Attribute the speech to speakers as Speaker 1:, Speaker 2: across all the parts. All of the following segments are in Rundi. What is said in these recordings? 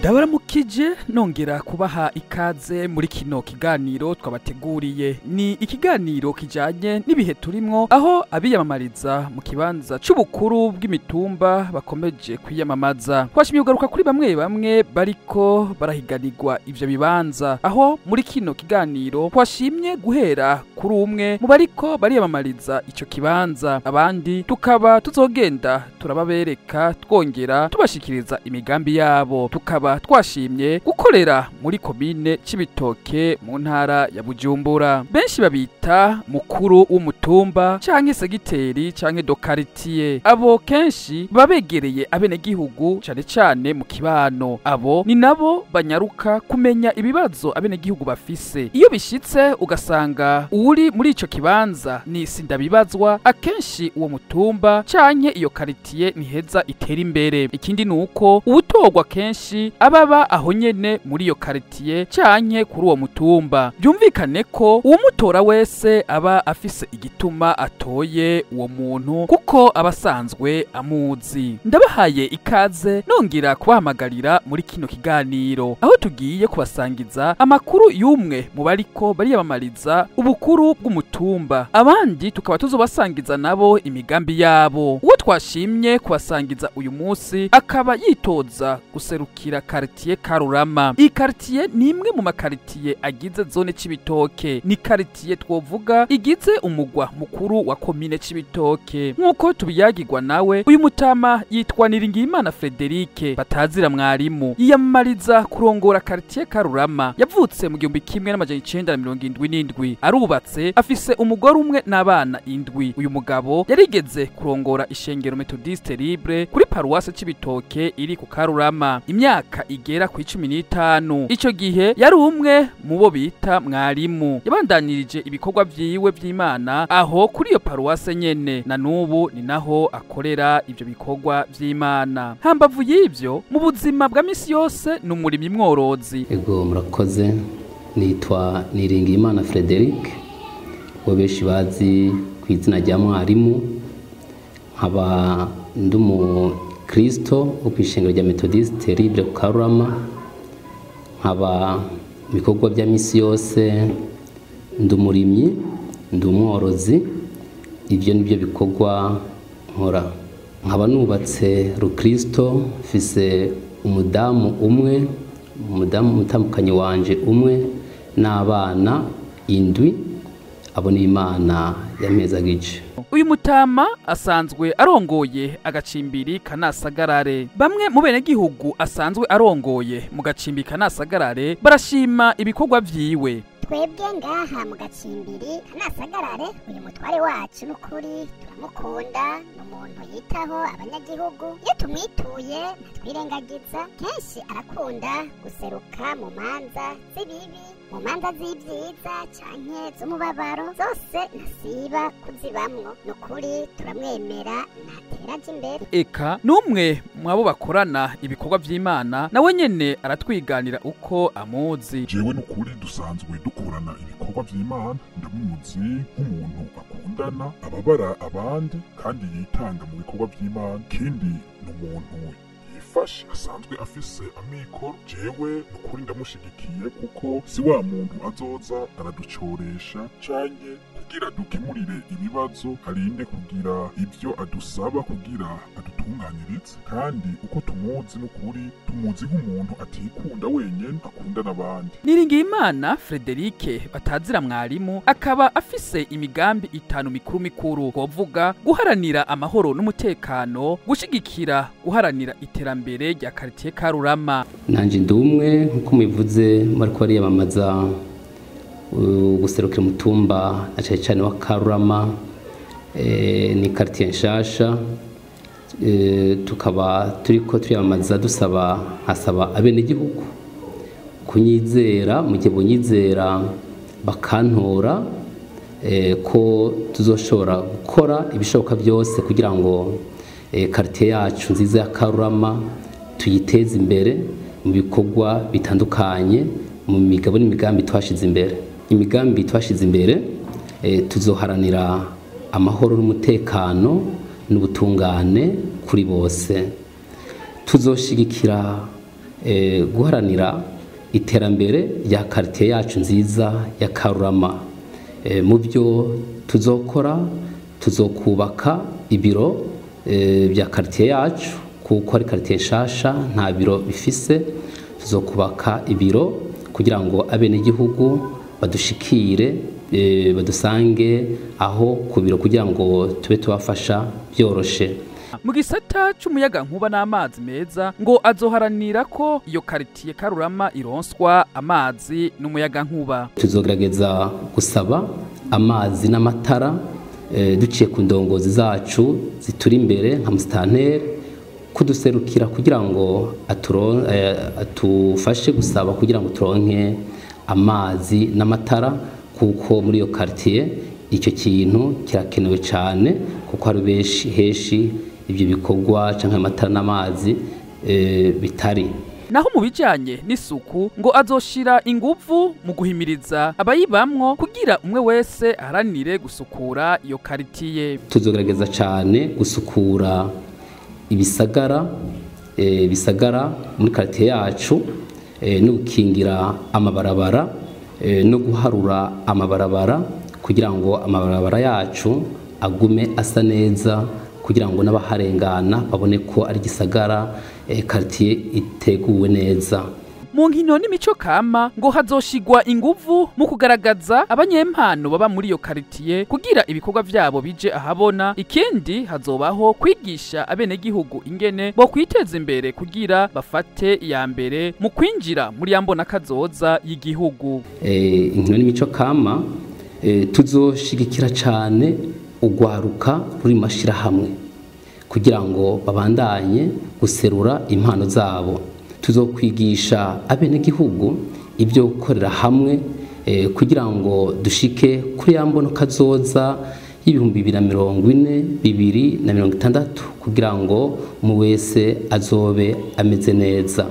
Speaker 1: Ndabaramukije nongera kubaha ikaze muri kino kiganiro twabateguriye. Ni ikiganiro kijanye n'ibihe turimwo, aho abiyamamariza mu kibanza c'ubukuru bw'imitumba bakomeje kwiyamamaza. Twashimye kugaruka kuri bamwe bamwe bariko barahiganirwa ivyo bibanza, aho muri kino kiganiro twashimye guhera kuri umwe mu bariko bariyamamariza ico kibanza, abandi tukaba tuzogenda turababereka twongera tubashikiriza imigambi yabo. Tukaba twashimye gukorera muri komine Cibitoke mu ntara ya Bujumbura. Benshi babita mukuru w'umutumba canke segiteri canke dokaritiye. Abo kenshi baba begereye abenegihugu cane cane mu kibano. Abo ni nabo banyaruka kumenya ibibazo abenegihugu bafise. Iyo bishitse ugasanga uri muri ico kibanza ni sindabibazwa, akenshi uwo mutumba canke iyo karitiye ntiheza itera imbere. Ikindi nuko uwutorwa kenshi ababa aho nyene muri iyo karitiye canke kuri uwo mutumba. Byumvikane ko uwumutora wese aba afise igituma atoye uwo muntu, kuko aba asanzwe amuzi. Ndabahaye ikaze nongera kubahamagarira muri kino kiganiro, aho tugiye kubasangiza amakuru y'umwe mu bariko bariyamamariza ubukuru bw'umutumba, abandi tukaba tuzobasangiza nabo imigambi yabo. Uwo twashimye kubasangiza uyu munsi akaba yitoza guserukira karitiye Karurama. Iyi karitiye ni imwe mu makaritiye agize zone Cibitoke. Ni karitiye twovuga igize umugwa mukuru wa komine Cibitoke. Nk'uko tubiyagirwa nawe, uyu mutama yitwa Niringiyimana Frederike batazira mwarimu, yiyamamariza kurongora karitiye Karurama. Yavutse mu 1977, arubatse, afise umugore umwe n'abana 7. Uyu mugabo yarigeze kurongora ishengero Methodiste Libre kuri paruwase Cibitoke iri ku Karurama imyaka igera ku 15. Ico gihe yari umwe mu bo bita mwarimu. Yabandanirije ibikorwa vyiwe vy'Imana aho kuri iyo paruwase nyene, na nubu ni naho akorera ivyo bikorwa vy'Imana. Hambavu y'ivyo, mu buzima bwa misi yose ni umurimyi mworozi.
Speaker 2: Ego, murakoze. Nitwa Niringiyimana Frederic, uwo benshi bazi ku izina rya mwarimu, nkaba ndi umukristo wo kw'ishengero rya Methodiste Libre ku Karurama, nkaba mu bikorwa bya misi yose ndi umurimyi, ndi umworozi. Ibyo nibyo bikorwa nkora. Nkaba nubatse rukristo, mfise umudamu umwe, umudamu umutambukanyi wanje umwe, n'abana 7. Abo ni Imana yamezagije.
Speaker 1: Uyu mutama asanzwe arongoye agacimbiri kanasagarare. Bamwe mu benegihugu asanzwe arongoye mu gacimbi kanasagarare barashima ibikorwa vyiwe.
Speaker 3: Twebwe ngaha mu gacimbiri kanasagarare, uyu mutware wacu n'ukuri turamukunda, ni umuntu yitaho abanyagihugu. Iyo tumwituye ntatwirengagiza, kenshi arakunda guseruka mu manza z'ibibi, mu manza z'ibyiza canke z'umubabaro, zose ntasiba kuzibamwo. N'ukuri turamwemera, ntateraje imbere.
Speaker 1: Eka n'umwe mwabo bakorana ibikorwa vy'Imana nawe nyene aratwiganira uko amuzi.
Speaker 4: Jewe n'ukuri dusanzwe dukorana ibikorwa vy'Imana, ndamuzi nk'umuntu akundana, ababara abandi kandi yitanga mu bikorwa vy'Imana. Kindi ni umuntu yifashe, asanzwe afise amikoro. Jewe n'ukuri ndamushigikiye, kuko si wa muntu azoza araducoresha canke kugira dukemurire ibibazo arinde kugira ivyo adusaba kugira adutunganirize. Kandi uko tumuzi n'ukuri tumuzi nk'umuntu atikunda wenyene, akunda n'abandi.
Speaker 1: Niringiyimana Frederike batazira mwarimu akaba afise imigambi 5 mikuru mikuru. Twovuga guharanira amahoro n'umutekano, gushigikira guharanira iterambere rya karitiye Karurama.
Speaker 2: Nanje ndi umwe nkuko mubivuze bariko bariyamamaza guserukira umutumba na cane cane wa Karurama. Ni karitiye nshasha, tukaba turiko turiyamamaza dusaba hasaba abenegihugu kunyizera, mu gihe bonyizera bakantora, ko tuzoshobora gukora ibishoboka byose kugira ngo karitiye yacu nziza ya Karurama tuyiteze imbere mu bikorwa bitandukanye, mu migabo n'imigambi twashize imbere. Imigambi twashize imbere, tuzoharanira amahoro n'umutekano n'ubutungane kuri bose. Tuzoshigikira Guharanira iterambere rya quartier yacu nziza ya Karurama. Mu byo tuzokora, tuzokubaka ibiro bya quartier yacu, kuko ari quartier nshasha nta biro bifise. Tuzokubaka ibiro kugira ngo abenegihugu badushikire, badusange aho ku biro kugira ngo tube tubafasha byoroshe.
Speaker 1: Mu gisata c'umuyaga nkuba n'amazi meza, ngo azoharanira ko iyo quartier Karurama ironswa amazi n'umuyaga nkuba.
Speaker 2: Tuzogerageza gusaba amazi n'amatara duciye ku ndongozi zacu zituri imbere nka musitanteri kuduserukira kugira ngo atufashe gusaba kugira ngo turonke amazi n'amatara, kuko muri iyo quartier icyo kintu kirakenewe cyane, kuko hari benshi heshi ibyo bikorwa canke amatara n'amazi bitari.
Speaker 1: Naho mu bijanye n'isuku, ngo azoshira inguvu mu guhimiriza abayibamwo kugira umwe wese aharanire gusukura iyo quartier.
Speaker 2: Tuzogerageza cyane gusukura ibisagara bisagara muri quartier yacu, no gukingira amabarabara, no guharura amabarabara kugira ngo amabarabara yacu agume asa neza, kugira ngo n'abaharengana babone ko ari gisagara, quartier iteguwe neza.
Speaker 1: Mu nkino n'imico kama, ngo hazoshigwa inguvu mu kugaragaza abanyempano baba muri iyo quartier kugira ibikorwa vyabo bije ahabona. Ikindi, hazobaho kwigisha abenegihugu ingene bo kwiteza imbere kugira bafate iya mbere mu kwinjira muri ya mbona kazoza y'igihugu.
Speaker 2: Inkino n'imico kama, tuzoshigikira cane ugwaruka ruri mu mashirahamwe kugira ngo babandanye guserura impano zabo. Tuzokwigisha abenegihugu ibyo gukorera hamwe, kugira ngo dushike kuri ya mbono kazoza y'2040, 2060, kugira ngo umwe wese azobe ameze neza.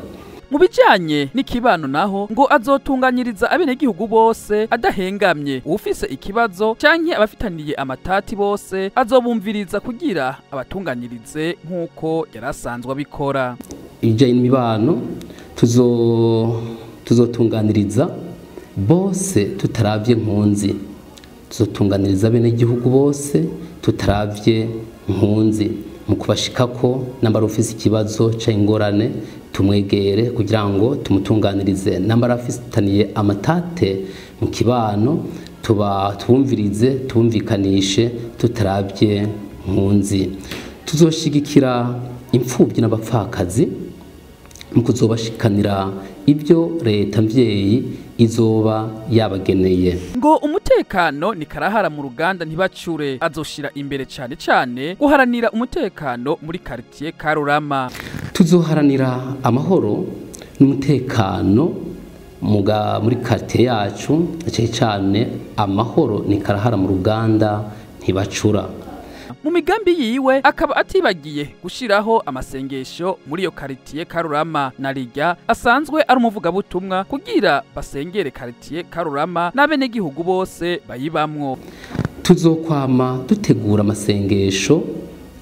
Speaker 1: Mu bijanye n'ikibano naho, ngo azotunganyiriza abenegihugu bose adahengamye. Uwufise ikibazo canke abafitaniye amatati bose azobumviriza kugira abatunganyirize nk'uko yari asanzwe abikora.
Speaker 2: Ibijanye n'imibano, tuzotunganiriza bose tutaravye nkunzi, tuzotunganiriza abenegihugu bose tutaravye nkunzi mu kubashikako. Nambara ufise ikibazo canke ingorane, tumwegere kugira ngo tumutunganirize. Nambara afitaniye amatate mu kibano, tuba tubumvirize, tubumvikanishe tutaravye nkunzi. Tuzoshigikira imfubyi n'abapfakazi mu kuzobashikanira ibyo leta mvyeyi izoba yabageneye.
Speaker 1: Ngo umutekano ni karahara mu ruganda ntibacure, azoshira imbere cane cane guharanira umutekano muri quartier Karurama.
Speaker 2: Tuzoharanira amahoro n'umutekano muri quartier yacu, cyane cyane amahoro ni karahara mu ruganda ntibacura.
Speaker 1: Mu migambi yiwe akaba atibagiye gushiraho amasengesho muri iyo quartier Karurama, na rijya asanzwe ari umuvugabutumwa, kugira basengere quartier Karurama n'abenegihugu bose bayibamwo.
Speaker 2: Tuzokwama dutegura amasengesho,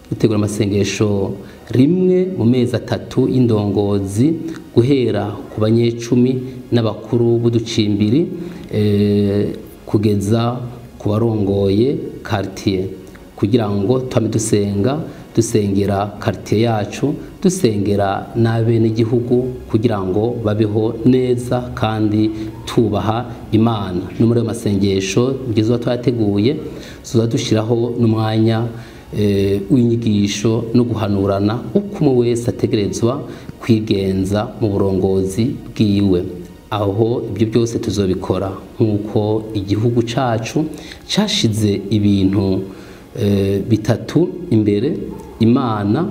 Speaker 2: dutegura amasengesho rimwe mu mezi 3 y'indongozi, guhera ku banyecumi n'abakuru b'uducimbiri, kugeza ku barongoye quartier, kugira ngo twame dusenga, dusengera quartier yacu, dusengera n'abenegihugu kugira ngo babeho neza kandi tubaha Imana. No muri ayo masengesho ngizwa twateguye, tuza dushiraho n'umwanya w'inyigisho no guhanurana uko umwe wese ategerezwa kwigenza mu burongozi bwiwe. Aho ibyo byose tuzobikora nk'uko igihugu cacu cashize ibintu bitatu imbere: Imana,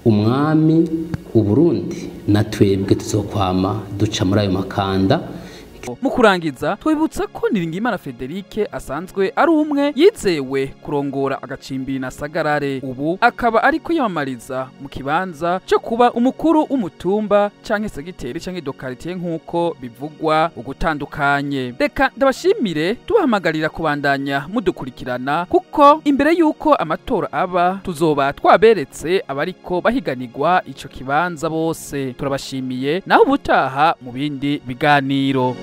Speaker 2: umwami, Uburundi. Na twebwe tuzokwama duca muri ayo makanda.
Speaker 1: Mu kurangiza, twibutsa ko Niringiyimana Frederic asanzwe ari umwe yizewe kurongora agacimbiri na Sagarare, ubu akaba ari kwiyamamariza mu kibanza cyo kuba umukuru w'umutumba canke segiteri canke de quartier nk'uko bivugwa ugutandukanye. Reka ndabashimire, tubahamagarira kubandanya mudukurikirana, kuko imbere y'uko amatora aba tuzoba twaberetse abariko bahiganirwa ico kibanza bose. Turabashimiye, naho ubutaha mu bindi biganiro.